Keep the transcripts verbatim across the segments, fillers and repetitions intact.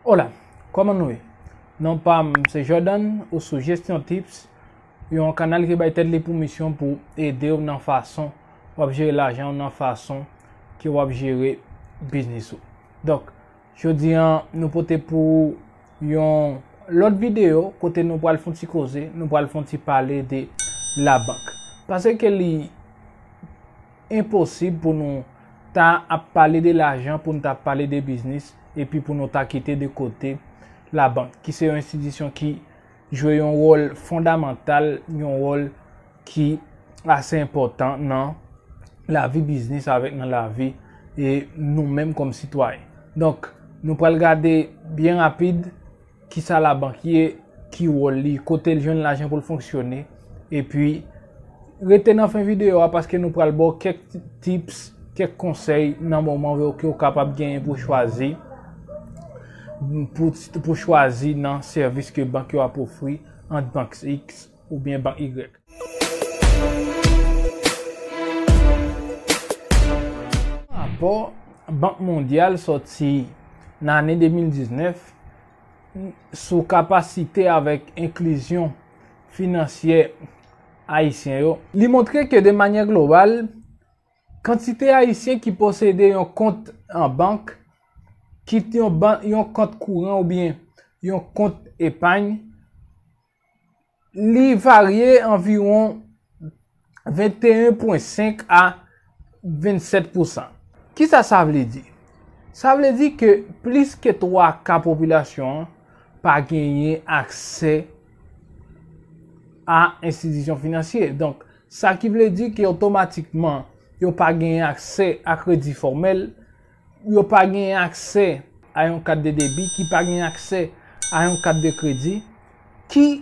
Hola, kòman nou ye? Non pa m se Jordan, ou sou Gestion Tips, yon kanal ki bay tèt li pou misyon pou ede w nan fason w ap jere lajan w, nan fason ke w ap jere biznis ou. Donk, jodi a, nou pote pou ou yon lòt videyo kote nou pral fè yon ti koze, nou pral fè yon ti pale de labank. Paske li enposib pou nou ta ap pale de lajan, pou nou ta ap pale de biznis, epi pou nou ta kite de kote labank, ki se yon enstitisyon ki jwe yon wòl fondamantal, yon wòl ki ase enpòtan nan lavi biznis avèk nan lavi, e, nou menm kòm sitwayen. Donk, nou pral gade byen rapid kisa labank ye, ki wòl li, kote l jwenn lajan pou l fonksyone, epi rete nan fen videyo a paske nou pral ba w kèk tips, kèk konsèy nan moman yo ke w kapab genyen pou chwazi, pou, pou chwazi nan sèvis ke bank yo ap ofri ant bank X oubyen bank Y. Rapò Bank Mondyal sòti nan ane de mil diznèf sou kapasite avèk enklizyon finansyè ayisyen yo. Li montre ke de manyè global, kantite ayisyen ki posede yon kont an bank, kit yon ban-, yon kont kouran oubyen yon kont epay, li varye anviwon venteyen pwen senk a vennsèt pousan. Kisa sa vle di? Sa vle di ke plis ke twa ka popilasyon an pa genyen aksè a enstitisyon finansye. Donk, sa ki vle di ke otomatikman yo pa genyen aksè a kredi fòmèl, yo pa genyen aksè a yon kat de debi, ki pa genyen aksè a yon kat de kredi, ki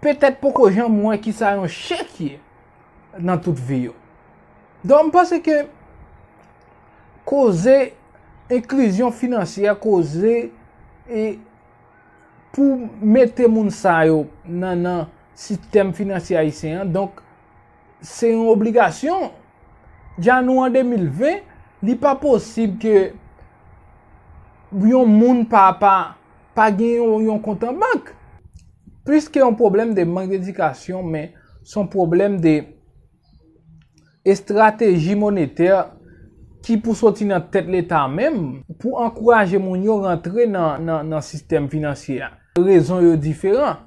petèt poko janm wè kisa yon chèk ye nan tout vi yo. Donk, m panse ke koze enklizyon finansyè, koze, e, pou mete moun sa yo nan, nan sistèm finansye ayisyen an, donk, se yon obligasyon. Dja nou an de mil ven, li pa posib ke yon moun pa, pa, pa gen yon, yon kont an bank. Plis ke yon pwoblèm de mank dedikasyon, men se yon pwoblèm de estrateji monetè ki pou soti nan tèt Leta menm pou ankouraje moun yo rantre nan, nan, nan sistèm finansye a. Rezon yo diferan.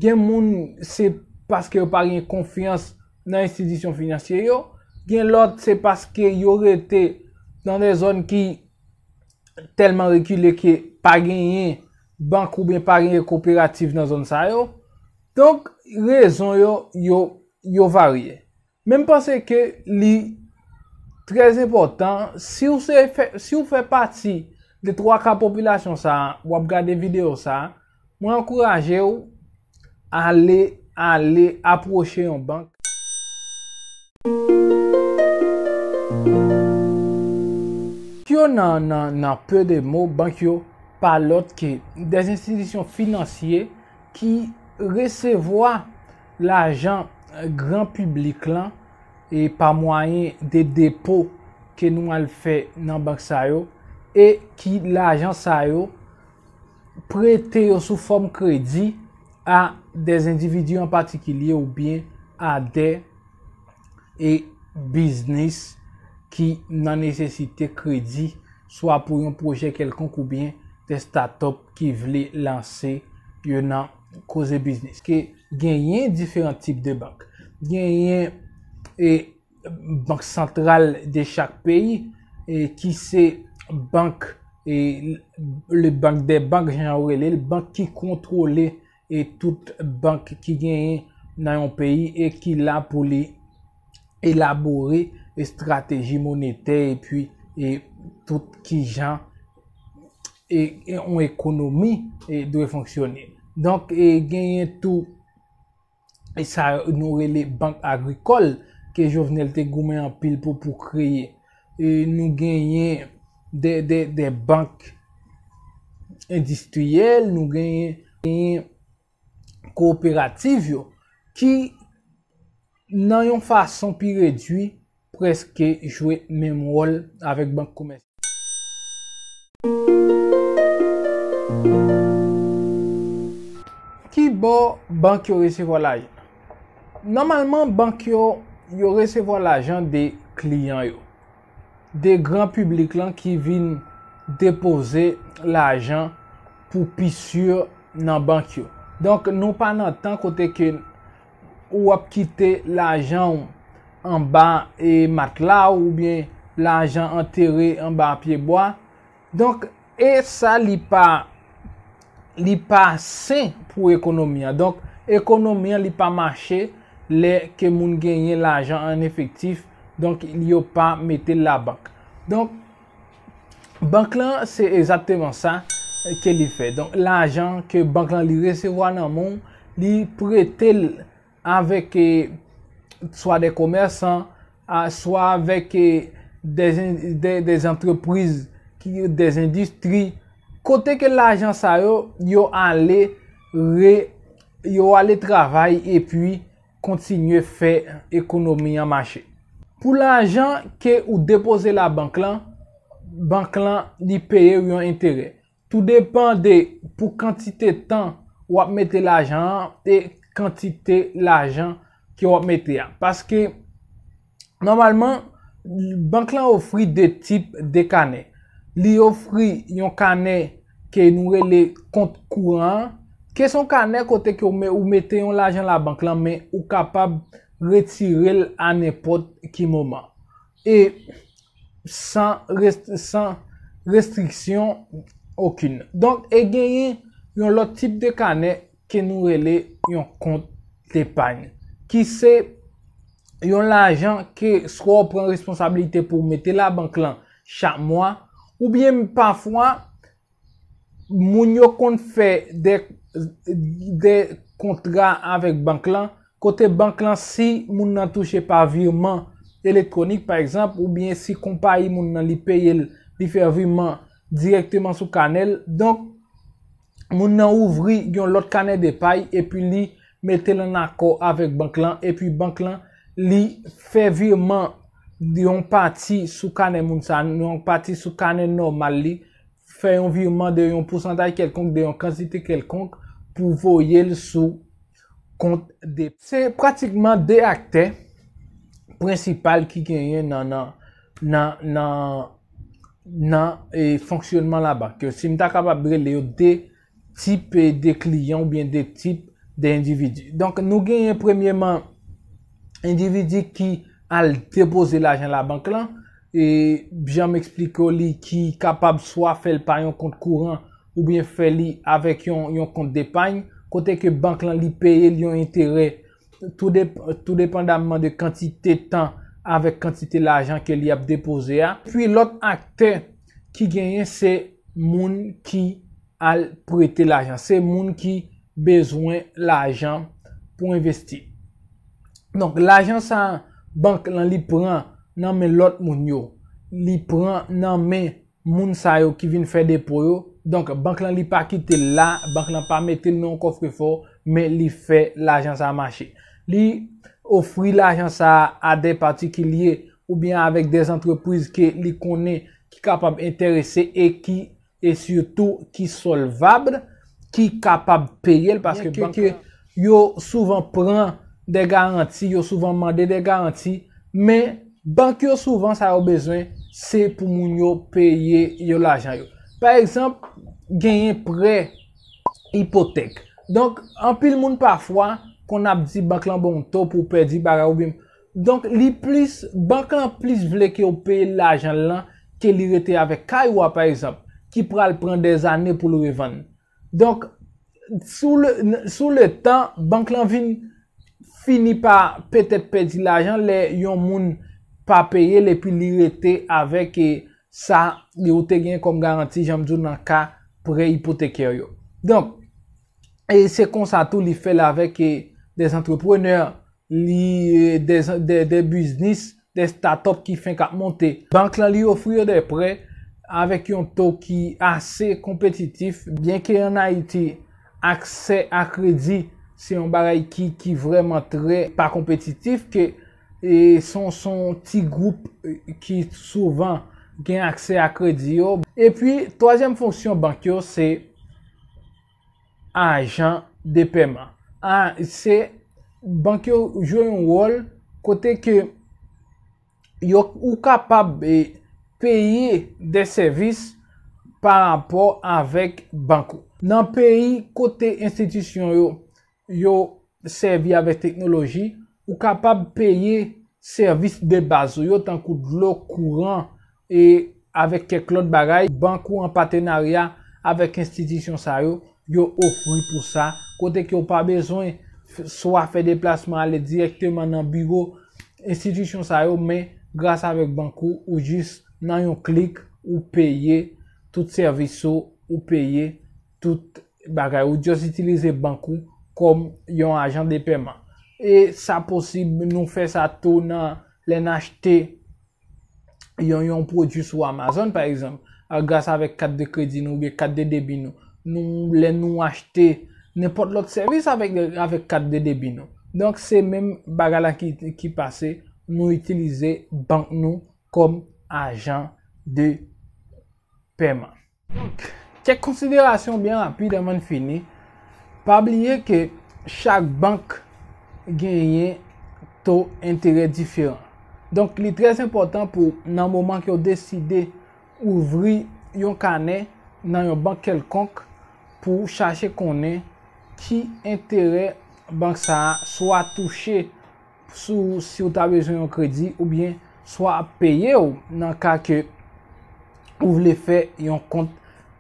Gen moun, se paske yo pa gen konfyans nan enstitisyon finansye yo. Gen lòt, se paske yo rete nan de zòn ki tèlman rekile ke pa genyen bank oubyen pa genyen koperativ nan zòn sa yo. Donk, rezon yo, yo, yo varye. Men m panse ke li trè enpòtan, si w se fè, si w fè pati de twa ka popilasyon sa a, w ap gade videyo sa a, mwen ankouraje w ale, ale apwoche yon bank. Yo nan, nan, nan peu de mots, bank yo pa lòt ke des institutions financières ki resevwa lajan gran piblik lan e pa mwayen de depo ke nou al fè nan bank sa yo, e ki lajan sa yo prete yo sou fòm kredi a des individus an patikilye oubyen a de e biznis ki nan nesesite kredi, swa pou yon pwojè kèlkonk oubyen de start-up ki vle lanse yo nan koze biznis. Ke genyen diferan tip de bank. Genyen, e, bank santral de chak peyi, e, ki se bank, e, le bank dè bank, jan yo rele l, bank ki kontwole, e, tout bank ki genyen nan yon peyi e ki la pou li elabore estrateji monetè epi, e, tout kijan, e, e, yon ekonomi, e, dwe fonksyone. Donk, e, genyen tou, e, sa nou rele bank agrikòl ke Jovenel te goumen anpil pou, pou kreye. E, nou genyen de, de, de bank endistriyèl, nou genyen, genyen kooperativ yo ki, nan yon fason pi redwi, prèske jwe menm wòl avèk bank komèsyal. Kò bank yo resevwa lajan. Nòmalman, bank yo, yo resevwa lajan de kliyan yo, de gran piblik lan ki vin depoze lajan pou pi si nan bank yo. Donk, nou pa nan tan kote ke ou ap kite lajan w anba e matla w oubyen lajan antere anba pye bwa. Donk, e sa li pa, li pa sen pou ekonomi an. Donk, ekonomi an li pa mache lè ke moun genyen lajan an efektif, donk yo pa mete l labank. Donk, bank lan se egzakteman sa ke li fè. Donk, lajan ke bank lan li resevwa nan men w, li prete l avèk, eh, swa de komèsan, a, swa avèk, eh, de, de, de antrepriz, ki, de endistri, kote ke lajan sa yo, yo ale, re, yo ale travay epi kontinye fè ekonomi an mache. Pou lajan ke ou depoze labank lan, bank lan li peye w yon enterè. Tou depan de pou kantite tan w ap mete lajan an e kantite lajan ke w ap mete a. Paske, nòmalman, bank lan ofri de tip de kanè. Li ofri yon kanè ke nou rele kont kouran an, ke se yon kanè kote ke ou me-, ou mete yon lajan labank lan, men ou kapab retire l a nenpòt ki moman. E san rest-, san restriksyon okenn. Donk, e genyen yon lòt tip de kanè ke nou rele yon kont depay, ki se yon lajan ke swa w pran responsablite pou w mete labank lan chak mwa, oubyen pafwa, moun yo konn fè de, de kontra avèk bank lan, kote bank lan, si moun nan touche pa viman elektwonik, pa egzanp, oubyen si konpayi moun nan li peye l, li fè viman dirèkteman sou kanè l. Donk, moun nan ouvri yon lòt kanè depay epi li mete l an akò avèk bank lan, epi bank lan, li fè viman yon pati sou kanè moun sa, yon pati sou kanè nòmal li, fè yon viman de yon pousantaj kèlkonk, de yon kantite kèlkonk pou voye l sou kont de. Se pratikman de aktè prensipal ki genyen nan, nan, nan, nan, nan, e, fonksyonman labank yo. Si m ta kapab rele yo de tip, e, de kliyan oubyen de tip de endividi. Donk, nou genyen premyeman endividi ki al depoze lajan labank lan, e jan m eksplike w li ki kapab swa fè l pa yon kont kouran oubyen fè li avèk yon, yon kont depay, kote ke bank lan li peye l yon enterè tou dep-, tou depandamman de kantite tan avèk kantite lajan ke li ap depoze a. Epi lòt aktè ki genyen se moun ki al prete lajan, se moun ki bezwen lajan pou envesti. Donk, lajan sa bank lan li pran nan men lòt moun yo, li pran nan men moun sa yo ki vin fè depo yo. Donk, bank lan li pa kite l la, bank lan pa mete l nan yon kòfrefò, men li fè lajan sa mache. Li ofri lajan sa a de patikilye oubyen avèk de antrepriz ke li konnen ki kapab enterese e ki, e sitou ki sòlvab, ki kapab peye l, paske bank yo souvan pran de garanti, yo souvan mande de garanti, men bank yo souvan sa yo bezwen, se pou moun yo peye yo lajan yo. Pa egzanp, genyen prè ipotèk. Donk, anpil moun pafwa konn ap di bank lan ba w to pou w pèdi bagay oubyen. Donk, li plis, bank lan plis vle ke w peye l lajan l lan ke li rete avèk kay ou a, pa egzanp, ki pral pran dèzane pou l revann. Donk, sou le, sou le tan, bank lan vin fini pa petèt pèdi lajan lè yon moun pa peye l epi li rete avèk, e, sa li ou te gen kòm garanti, jan m di w nan ka prè ipotekè yo. Donk, e se konsa tou li fè l avèk, e, de antreprenè, li, e, de, de, de biznis, de startup ki fenk ap monte. Bank lan li ofri yo de prè avèk yon to ki ase konpetitif, byenke an Ayiti, aksè a kredi se yon bagay ki, ki vrèman trè pa konpetitif, ke, e, se yon, se yon ti gwoup, e, ki souvan gen aksè a kredi yo. Epi, twazyèm fonksyon bank yo, se ajan de pèman. A, se bank yo jwe yon wòl kote ke yo, ou kapab, e, peye de sèvis pa rapò avèk bank ou. Nan peyi kote enstitisyon yo, yo sèvi avèk teknoloji, ou kapab peye sèvis de baz ou yo, tankou dlo, kouran, e avèk kèk lòt bagay. Bank ou an patenarya avèk enstitisyon sa yo, yo ofri pou sa, kote ke w pa bezwen f-, swa fè deplasman ale dirèkteman nan biwo enstitisyon sa yo, men gras avèk bank ou, ou jis nan yon klik, ou peye tout sèvis ou, ou peye tout bagay. Ou just itilize bank ou kòm yon ajan de pèman. E sa posib, nou fè sa tou nan lè n achte yon, yon pwodui sou Amazon, pa egzanp, a, gras avèk kat de kredi nou oubyen kat de debi nou. Nou, lè nou achte nenpòt lòt sèvis avèk, avèk kat de debi nou. Donk, se menm bagay la ki, ki pase, nou itilize bank nou kòm ajan de pèman. Donk, kèk konsiderasyon byen rapid anvan n fini. Pa bliye ke chak bank genyen to enterè diferan. Donk, li trè enpòtan pou, nan moman ke w deside ouvri yon kanè nan yon bank kèlkonk, pou w chache konnen ki enterè bank sa a swa touche sou, si w ta bezwen yon kredi, oubyen swa ap peye w nan ka ke ou vle fè yon kont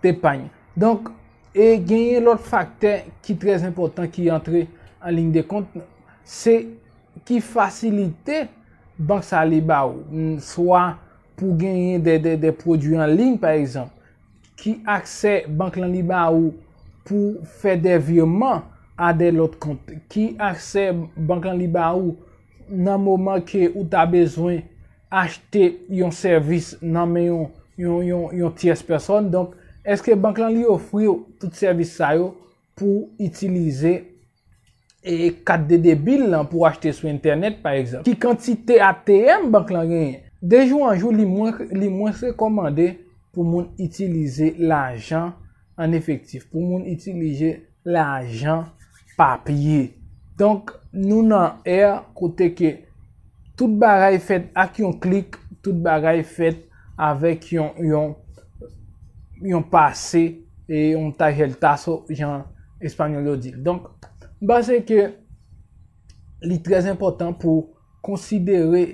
depay. Donk, e genyen lòt faktè ki trè enpòtan ki antre an liy de kont, se ki fasilite bank sa li ba ou, swa pou genyen de, de, de pwodui an liy, pa egzanp, ki aksè bank lan li ba ou pou fè de vireman a de lòt kont, ki aksè bank lan li ba ou nan moman ke ou ta bezwen achte yon sèvis nan men yon, yon, yon, yon tyès pèsòn. Donk, èske bank lan li ofri w tout sèvis sa yo pou itilize e kat de debi l lan pou achte sou entènèt, pa egzanp? Ki kantite A T M bank lan genyen? De jou an jou, li mwens, li mwens rekòmande pou moun itilize lajan an efektif, pou moun itilize lajan papye. Donk, nou nan ère kote ke tout bagay fèt ak yon klik, tout bagay fèt avèk yon, yon, yon pase, e yon tarjetazo, jan espanyòl yo di. Donk, m panse ke li trè enpòtan pou konsidere,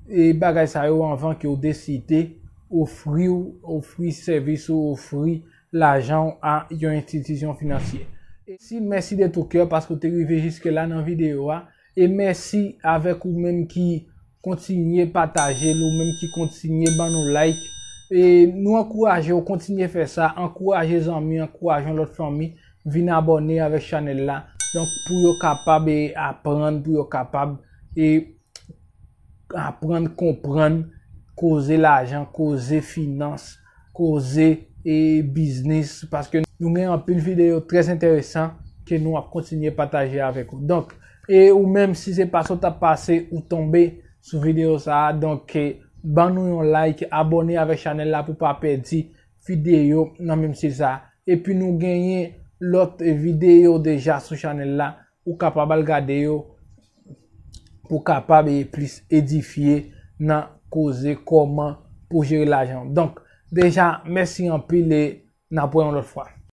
e, bagay sa yo anvan ke w deside ofri, ofri sèvis ou ofri lajan w a yon enstitisyon finansye. E si, mèsi de tout kè paske w te rive jiske la nan videyo a. E mèsi avèk ou menm ki kontinye pataje l, ou menm ki kontinye ban nou like. E nou ankouraje w kontinye fè sa, ankouraje zanmi, ankouraje yon lòt fanmi vin abòne avèk chanèl la. Donk, pou yo kapab, e, aprann, pou yo kapab, e, aprann, konprann, koze lajan, koze finans, koze, e, biznis, paske nou gen anpil videyo trè enteresan ke nou ap kontinye pataje avèk ou. Donk, e ou menm, si se pa sa w t ap pase, ou tonbe sou videyo sa a, donk, e, ban nou yon like, abòne avèk chanèl la pou pa pèdi videyo nan menm stil sa a. Epi nou genyen lòt videyo deja sou chanèl la, ou kapab al gade yo pou kapab e plis edifye nan koze kòman pou jere lajan. Donk, deja, mèsi anpil e n ap wè yon lòt fwa.